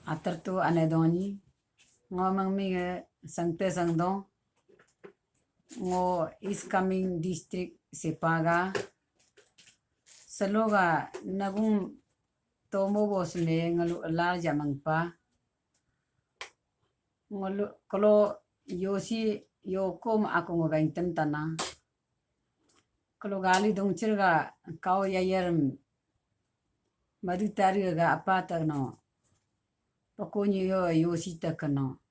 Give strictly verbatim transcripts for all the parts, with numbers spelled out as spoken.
Atar tu ane donyi, ngo mangmi nge sangte sangdong, ngo East Kameng district sepaga, seloga nagung tomo bos me ngalu lar jamangpa, ngalu kalo yosi yokom aku ngo bengten tana. Kalo gali dongchir ga kau yayar madu tari ga apa tano. Pakonyi yo yosi takano.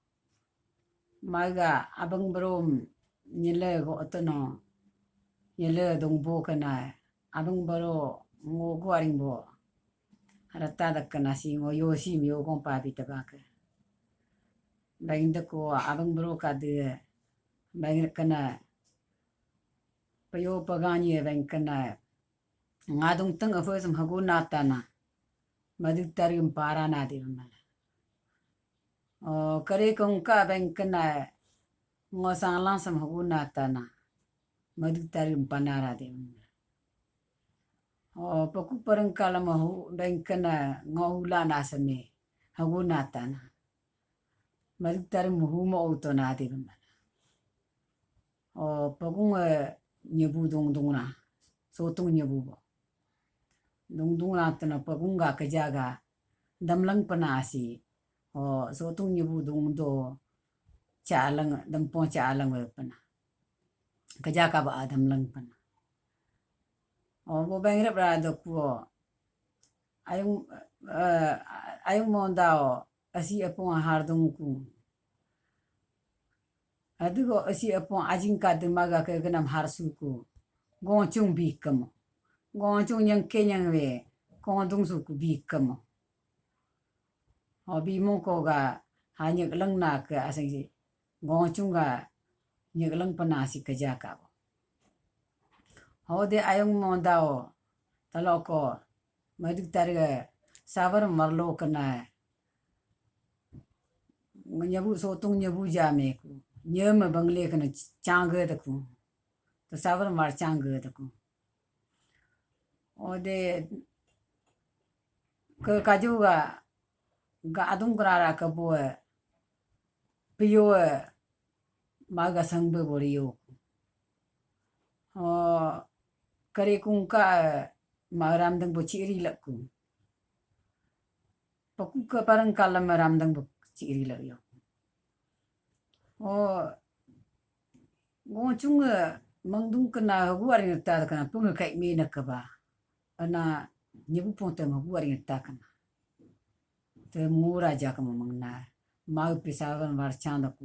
Maga abang bro nyele go tano. Nyele dongbo kana. Abang bro ngo go aring bo. Rata dakana si ngo yosi mi yo gong papi tabaka. Bang dako abang bro kade. Bang kana. Payo pagani bang kana. Ngadung teng afa sam hagu natana. Madu tari para nadi mala. O kare kongka bang kana. Ngo sanglang sam hagu natana. Madu tari panara de mala. O paku parang kala mahu bang kana ngo hula nasame. Hagu natana. Madu tari muhu mo uto nadi mala. O pagung nyebu dung dung na. Sotung nyebu bo. Dung dung na tana pagung ga kajaga. Damlang pana asi. O sotung nyebu dung do. Chalang, dampong chalang we pana. Kajaga ba damlang pana. O bo bang rep ra do kuo. Ayung, eh, ayung mondao. Asi apong hardung ku. Adugo asi apong ajing kadu maga ke genam harsuku. Gongchung bikamo. Gongchung nyang kenyang we. Kongdung suku bikamo. Hobi mungko ga hanyek leng na ke asing si. Gongchung ga nyek leng penasi keja kabo. Hode ayung mondao. Taloko. Madu tari sabar marlo kena. Nyabu sotung nyabu jame ku. Nyeme bangle kena changge taku. To sabar mar changge taku. Ode ke kaju ga, ga adung kerara ke bue. Piyo maga sangbe boriyo. O kare kungka ma ramdang bo chiri laku. Paku ke parang kalam ramdang bo chiri lak yo. O gongchung mangdung kena hagu aring ta kena pung kai me na kaba. Ana nyebu pong te hagu aring ta kena. Te mura ja kama mangna. Mau pisawan war chang da ku.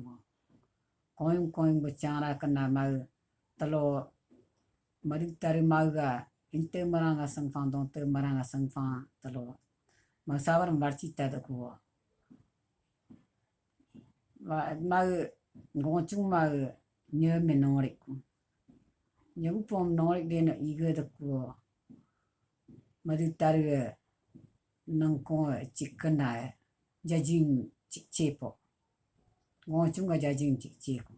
Koing koing bo chang ra kena mau talo madu tari mau ga inte marang asang fang dong te marang asang fang talo. Mau sabar marchi ta da ku. Wa mau gongchung mau nye me norik ku. Nye upom norik de no iga da ku. Madu tari nangkong chik kena jajing chik chepo. Gongchung ga jajing chik chepo.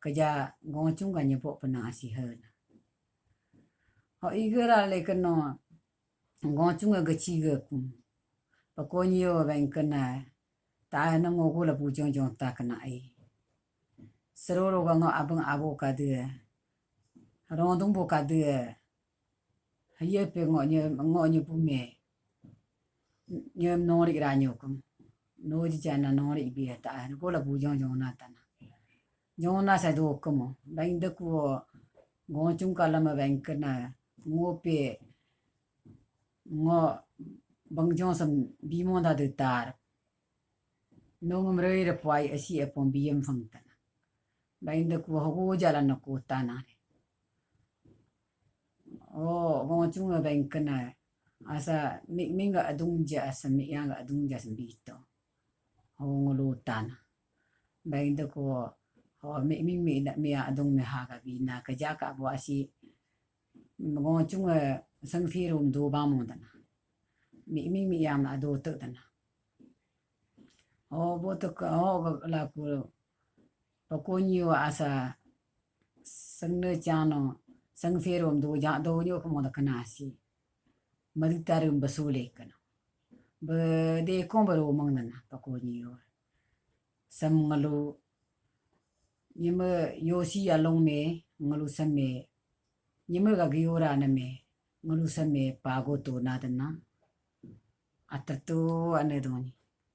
Kaja gongchung ga nyepo penang asi hena. Ho igera le keno gongchung ga gachi ga kum. Pakonyo bang kena ta na ngogo la bujong jong ta kena ai. Seroro ga ngo abang abo kade. Rongdung bo kade. Haye pe ngo nye, ngo nye pume. Nye norik ra nyokum. Noji jana norik bi ta. Gola bu jong jong na tana. Jong na sa do kumo. Bang de ku gongchung kalama bang kena. Ngo pe ngo bang jong sam bimo da de tar. Nong mrei re puai asi apong biyem fang tana. Bain de ku hogu jalan na ku tana re. O gongchung bain kena asa mik ming ga adung ja asa mik yang ga adung ja sembito. Ho ngulu tana. Bain de ku ho mik ming mi na mi adung mi ha ga bina keja ka bo asi gongchung sangfirum do ba mo tana. Mik ming mi yang na do te tana. O bo to ka o la ku pakonyi wa asa sangne chano sangferom do ja do nyo kamo da kana si. Madu tarum basule kana. Be de kom baro mang nana pako nyi yo. Sam ngalu nyime yosi along me ngalu sam me nyime gagi ora na me ngalu sam me pago to na dana. Atar to ane doni.